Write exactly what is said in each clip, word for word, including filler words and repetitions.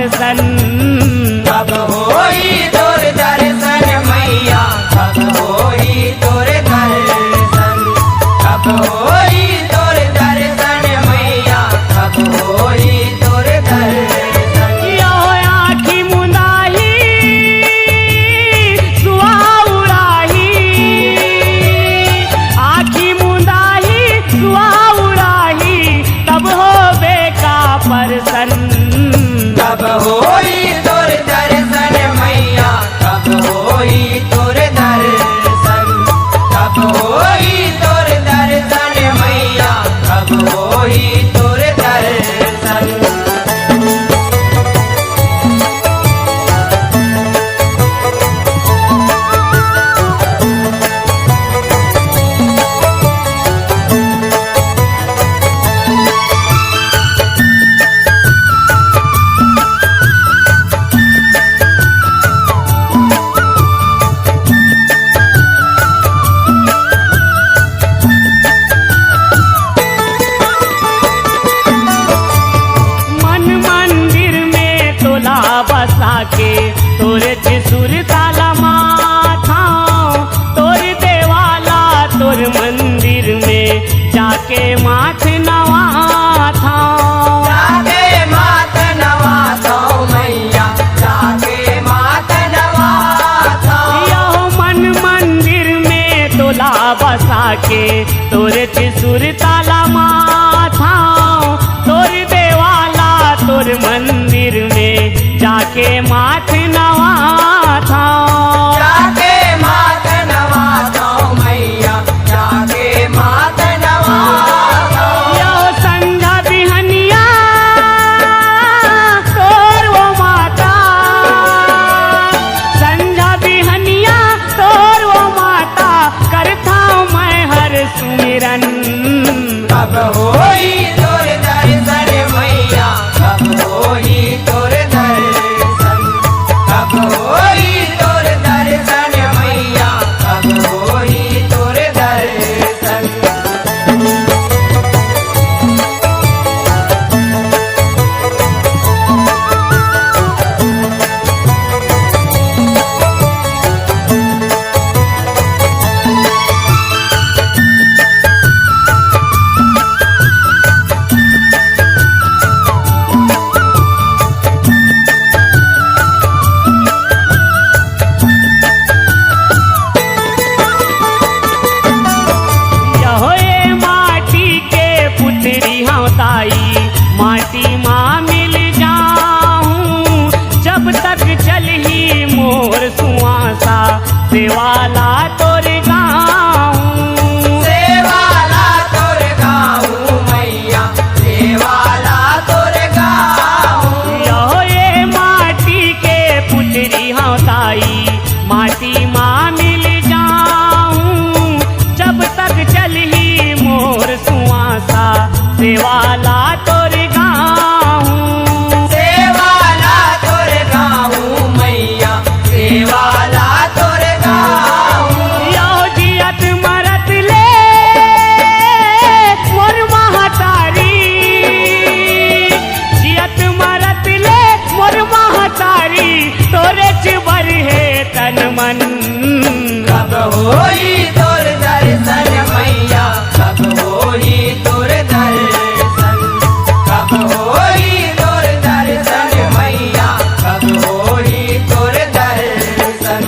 दर्शन। कब होई तोर दर्शन मैया, कब होई तोर दर्शन, कब होई तोर दर्शन मैया, कब होई तोर दर्शन। यो आँखी मुंदाही, सुआ उड़ाही, आँखी मुंदाही, सुआ उड़ाही, तब होबे का परसन। कब होई तोर दर्शन मैया, कब होई तोर दर्शन, कब होई तोर दर्शन मैया, कब होई तोर दर्शन। मन मंदिर में तोला बसा के, तोरे त्रिशूल ताला माथाओ, तोर देवाला तोर मंदिर में जाके माथ नवाथाओ। जाके माथ नवाथाओ मैया, जाके माथ नवाथाओ। यो मन मंदिर में तोला बसा के, तोरे त्रिशूल ताला माथाओ, तोर देवाला तोर मंदिर में जाके माथ नवाथाओ। जाके माथ नवाथाओ मैया, जाके माथ नवाथाओ। यो संझा बिहनिया तोर वो माता, संझा बिहनिया तोर वो माता, करथाओ मैं हर सुमिरन। कब होई तोर दर्शन मैया, कब होई तोर दर्शन, कब होई तोर दर्शन मैया, कब होई तोर दर्शन। यहो ए माटी के पुतरी हंव दाई, माटी मा मिल जाहूं, जब तक चलही मोर सुवासा, सेवा ला तोर गाहूं। सेवा ला तोर गाहूं मैया, सेवा ला तोर गाहूं। यहो ए माटी के पुतरी हंव दाई, माटी मा मिल जाहूं, जब तक चलही मोर सुवासा, सेवा ला तोर गाहूं। सेवा ला तोर गाहूं मैया, सेवा ला तोर गाहूं। यो जियत मरत ले मोर महतारी, जियत मरत ले मोर महतारी, तोरेच बर हे तन मन। कब होई तोर दर्शन मैया, कब होई तोर दर्शन, कब होई तोर दर्शन मैया, कब होई तोर दर्शन।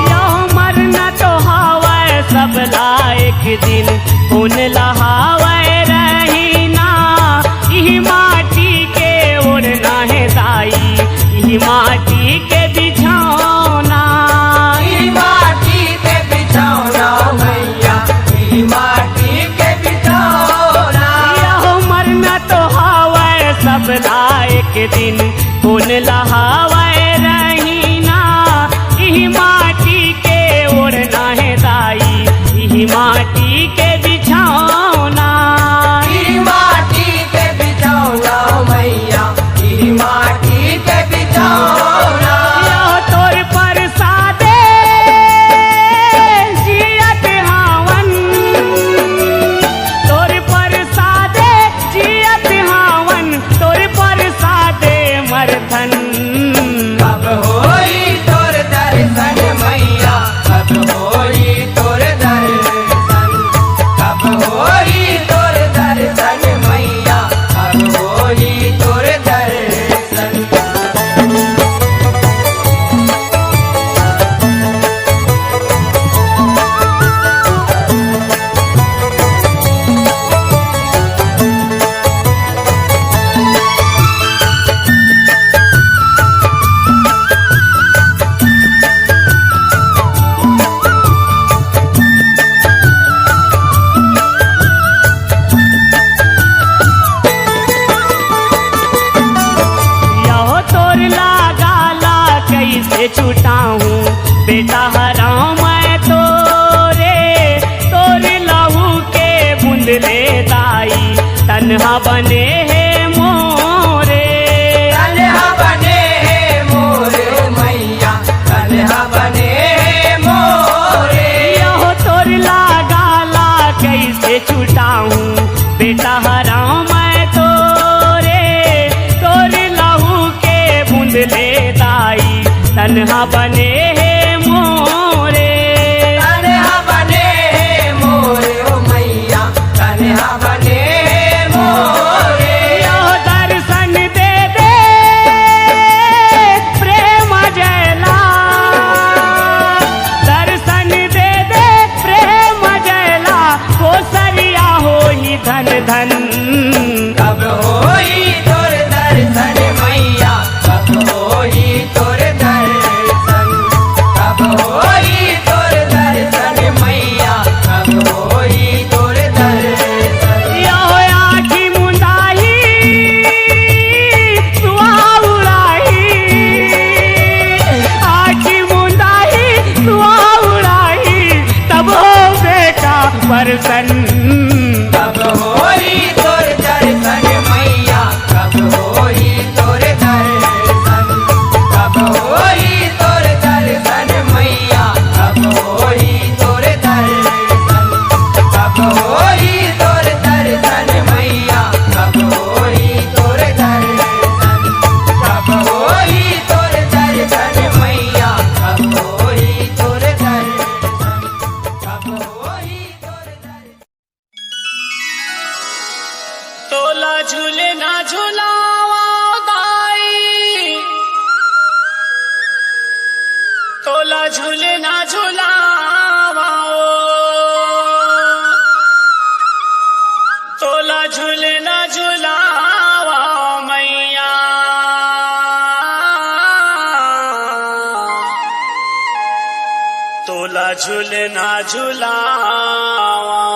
यहो मरना तो हावय सबला एक दिन, कोन ला हावय रहिना। इही माटी के ओढ़ना हे दाई, इही माटी के बिछौना। इही माटी के बिछौना मैया, इही माटी के बिछौना। यहो मरना तो हावय सबला एक दिन, कोन ला हावय माटी के बिछौना, ई माटी के बिछौना मैया, ई माटी के बिछौना। यो तोर परसादे जियत हावन, तोर परसादे जियत हावन, तोर परसादे मरथन। कब होई तोर दर्शन मैया, कब होई तोर दर्शन, कब होई तोर दर्शन मैया, कब होई तोर दर्शन। यहो तोर लागा ला कैसे छुटाहूँ, बेटा हराम मैं तोरे, तोर लहू के बूंद ले दाई, तन ह बने हे मोरे। तन ह बने हे मोरे मैया, तन ह बने हे मोरे। यहो तोर लागा ला कैसे छुटाहूँ, बेटा हराम मैं तोरे, तोर लहू के बूंद ले दाई, तन ह बने हे मोरे। तन ह बने हे मोरे ओ मैया, तन ह बने हे मोरे। यो दर्शन दे दे प्रेम जैला, दर्शन दे दे प्रेम जैला, कोसरिया होई धन धन। कब होई तोर दर्शन मैया, कब होई तोर दर्शन, कब होई तोर दर्शन मैया, कब होई तोर दर्शन। यो आँखी मुंदाही, सुआ उड़ाही, आँखी मुंदाही, सुआ उड़ाही, तब हो बेटा परसन। कब होई तोर दर्शन मैया, कब होई तोर दर्शन, कब होई तोर दर्शन मैया, कब होई तोर दर्शन, कब होई तोर दर्शन मैया, कब होई तोर दर्शन, कब होई तोर दर्शन मैया, कब होई तोर दर्शन, कब होई तोर दर्शन। तोला झूलना झुलावा दाई, तोला झूलना झुलावा ओ, तोला झूलना झुलावा मैया, तोला झूलना झुलावा ओ।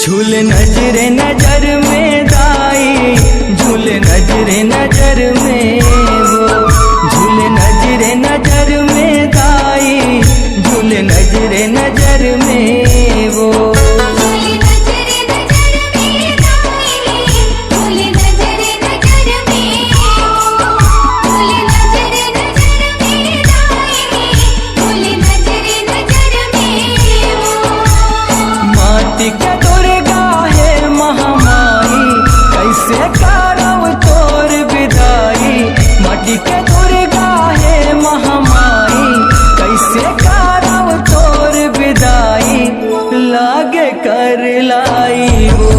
झूल नजरे नजर में दाई, झूल नजरे नजर में वो, झूल नजरे नजर में दाई, झूल नजरे नजर में वो। माटी के दुर्गा हे महामाई, कैसे करव तोर विदाई। माटी के दुर्गा हे महामाई, कैसे करव तोर विदाई। लागे कर लाई वो।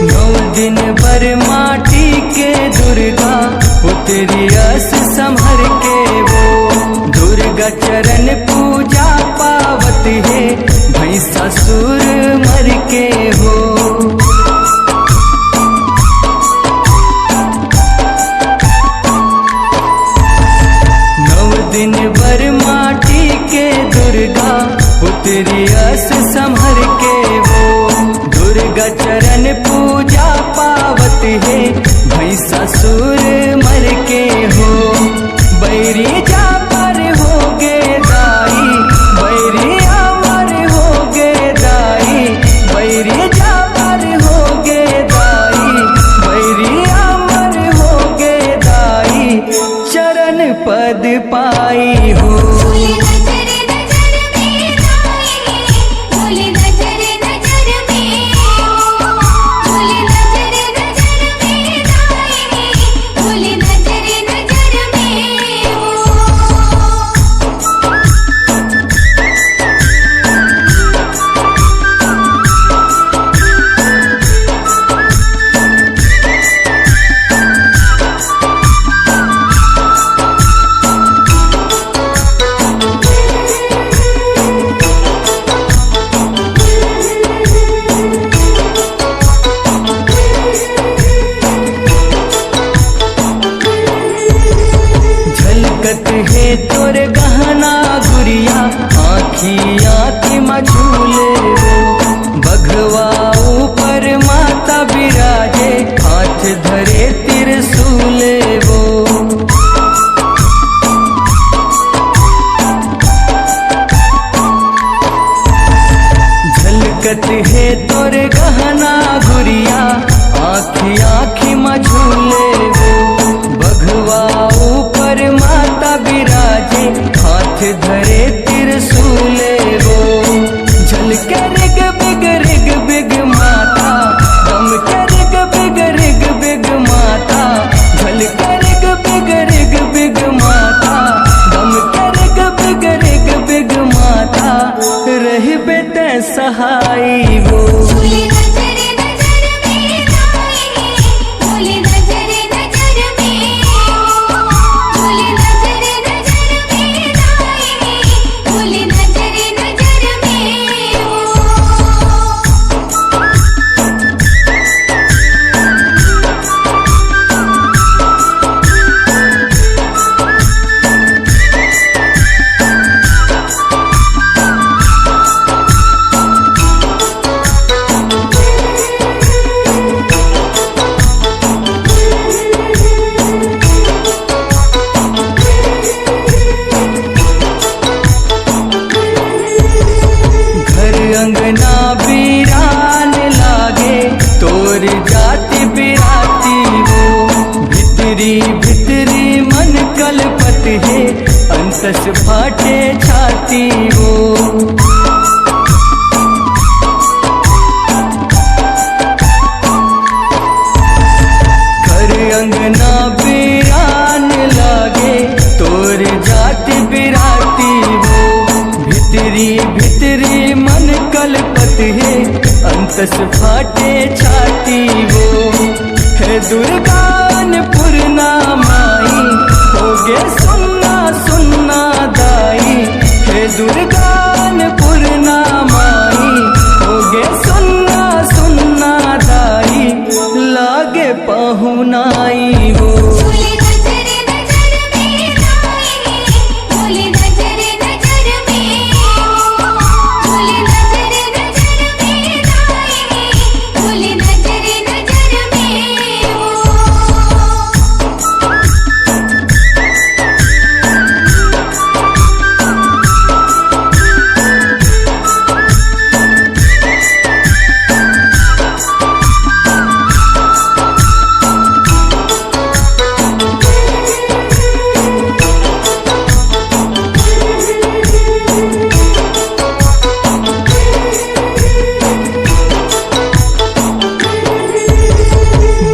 नौ दिन बर माटी के दुर्गा, पुतरी अस संभर के वो। दुर्गा चरण पूजा पावत हे, भैंसासुर मर के हो। नौ दिन बर माटी के दुर्गा, पुतरी अस संभर के वो। दुर्गा चरण पूजा पावत हे, भैंसासुर मर के हो। बैरी जा पर हो गे दाई, बैरी अमर हो गे दाई, बैरी जा पर हो गे दाई, बैरी अमर हो गे दाई। चरण पद पाई हो। झलकत हे तोर गहना गुरिया, आँखी आँखी म झूले वो। बघवा ऊपर माता बिराजे, हाथ धरे त्रिशूल वो। झलकत हे तोर गहना गुरिया, आँखी आँखी म झूले वो। बघवा ऊपर माता बिराजे, हाथ धरे त्रिशूल वो। झलके रिग बिग रिग बिग माता, दमके रिग बिग रिग बिग माता। झलके रिग बिग रिग बिग माता, दमके रिग बिग रिग बिग माता। रहिबे तैं सहाय वो। घर अंगना बीरान लागे, तोर जाति बिराती वो। भितरी भितरी मन कलपत हे, अंतस फाटे छाती वो। भीतरी मन कलपत हे, अंतस फाटे छाती वो। हे दुर्गा अन्नपूर्णा माई, होगे सुन्ना सुन्ना दाई। हे दुर्गा अन्नपूर्णा माई, होगे सुन्ना सुन्ना दाई। लागे पहुनाई वो।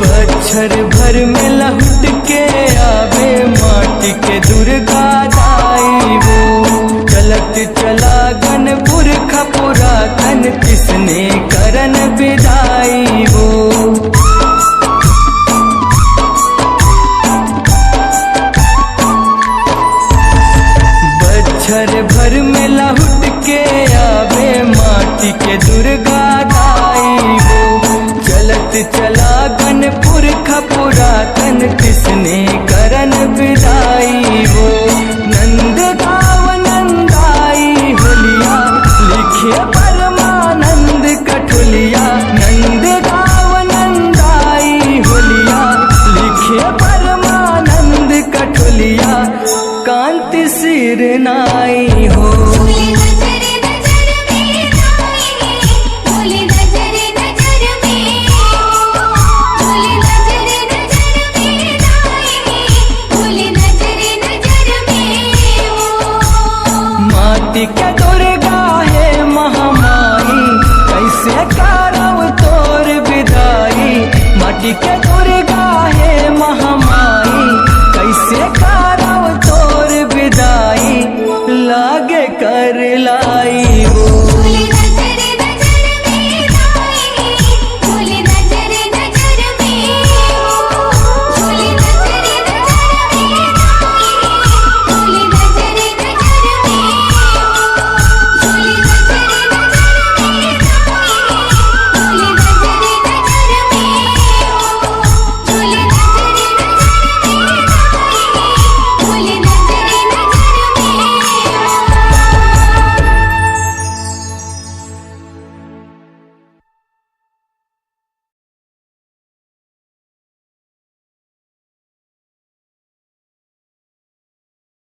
बच्छर भर में लहुट के आवे माटी के दुर्गा दाई वो। चलत चला गन पुरखा पुरातन, किसने करन बिदाई वो। बच्छर भर में लहुट के आवे माटी के दुर्गा दाई वो। चलत चला गन पुरखा पुरातन, किसने करन बिदाई वो। नंद गाव नंदाई होलिया, लिखे परमानंद कठोलिया। नंद गाव नंदाई होलिया, लिखे परमानंद कठोलिया। कांति सिर नाई हो। माटी के दुर्गा हे महामाई, कैसे करव तोर बिदाई। माटी के दुर्गा हे महामाई, कैसे करव तोर बिदाई। लागे कर लाई